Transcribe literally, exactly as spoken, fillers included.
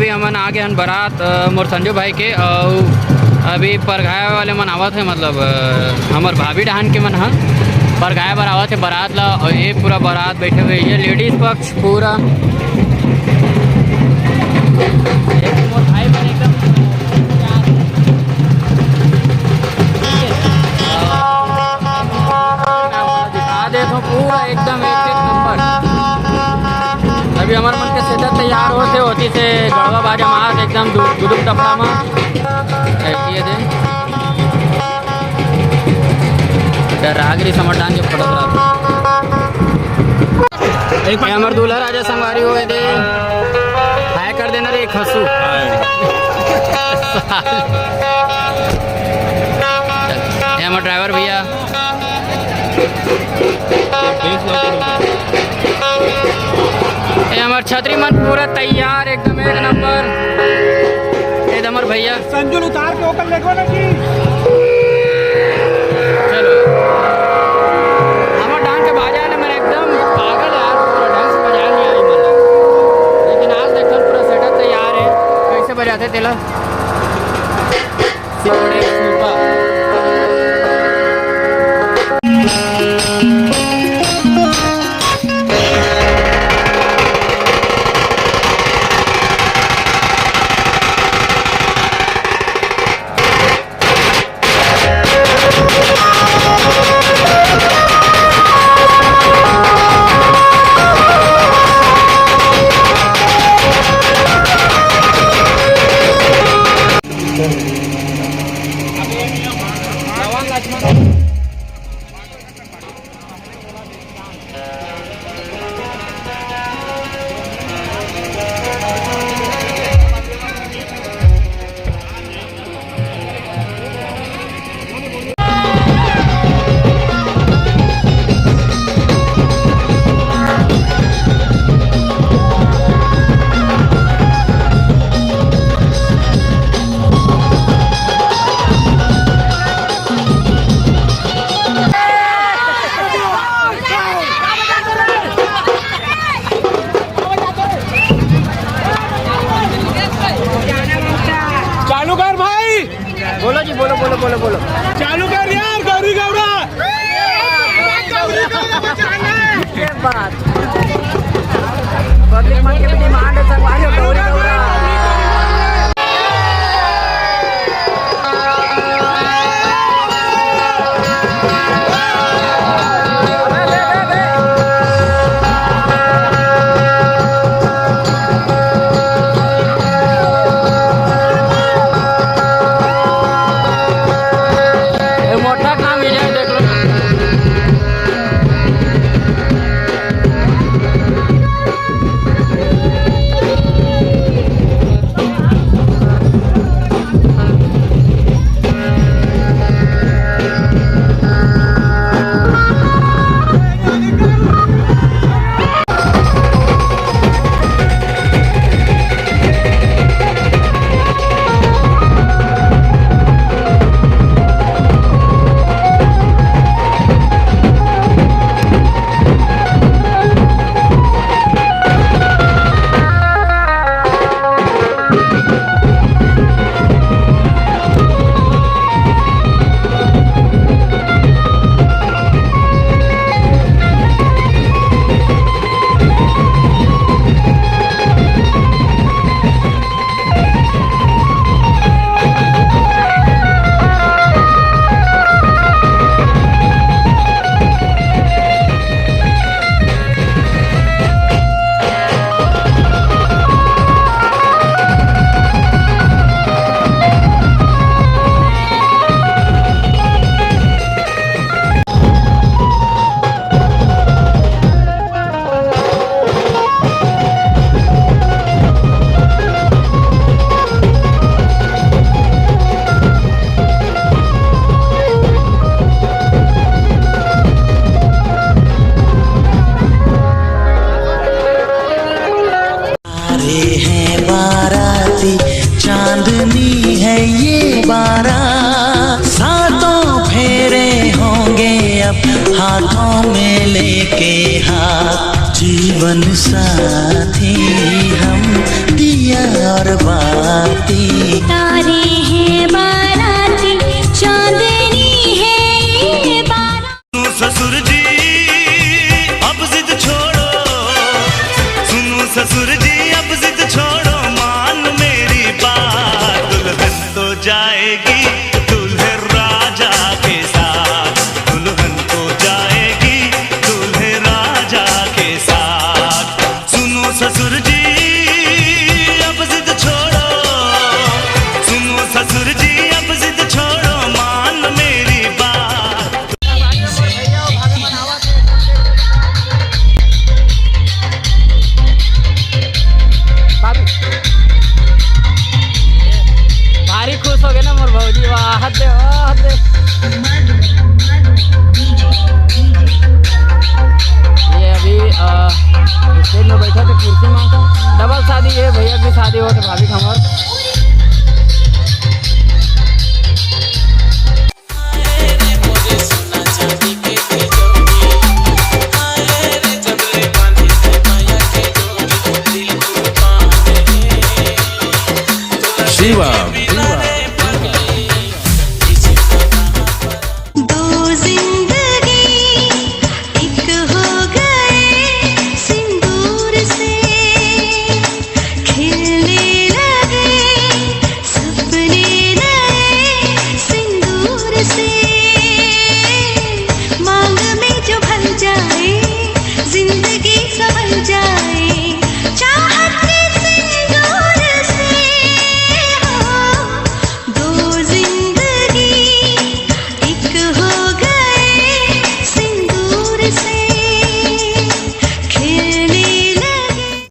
अभी हमन आ गे हन बारात, अ, मोर संजू भाई के, अउ अभी परघाय वाले मन आवत हे, मतलब, अ, हमर भाभी डहान के मन ह परघाय बर आवत हे बारात ला, अउ ये पूरा बारात बैठे हुए, ये लेडीज पक्ष पूरा। ये मोर भाई बन एकदम दिखा देत हो पूरा एकदम एक एक नंबर। अभी हमर मन के सेटअप तैयार होत हे, ओती से गड़वा बाजा मारत एकदम दु-, दुदुम टपरा मा। ऐसी है दे। डरागरी समझ डाल के फोटोग्राफ। एक ये हमर दूल्हा राजा संगवारी होए दे। हाय कर देना रे खसू। ये हमर ड्राइवर भैया। ये हमर छतरी मन पूरा तैयार, एकदम एक नंबर। ये हमर भैया। संजू ल उतार के ओकर लेगो ना जी। चलो। हमर डांग के बाजा ले मेरा एकदम पागल है यार, पूरा ढंग से बजा नहीं आई मतलब। लेकिन आज देखो पूरा सेटअप तैयार है, कैसे बजाते तेला। चालू कर भाई। बोलो जी, बोलो, बोलो, बोलो, बोलो। चालू कर यार, गौरी गौरा। ये बात। पब्लिक मन के भी डिमांड है, संगवारी हो, गौरी गौरा। ए, मोटा काम ही है, देख लो ना। आ रहे हैं बाराती, चांदनी है ये बारात, सातों फेरे होंगे अब हाथों में लेके हाथ, जीवन साथी हम दिया बाती। तारे हैं बाराती, चांदनी है ये बारात। ससुर जी, अब जिद छोड़ो। सुनो ससुर जी, अब जिद छोड़ो, मान मेरी बात। दुल्हन तो जाएगी दूल्हे राजा के साथ, दुल्हन तो जाएगी दूल्हे राजा के साथ। सुनो ससुर जी, अब जिद छोड़ो। सुनो ससुर जी, अब जिद छोड़ो, मान मेरी बात। भाभी, भारी खुश हो गए ना मोर भौजी। वाह, हद दे, वाह, हद दे। ये अभी, अ, स्टेज में बैठा थे कुर्सी में। डबल शादी, ये भैया की शादी होते, भाभी का हमार।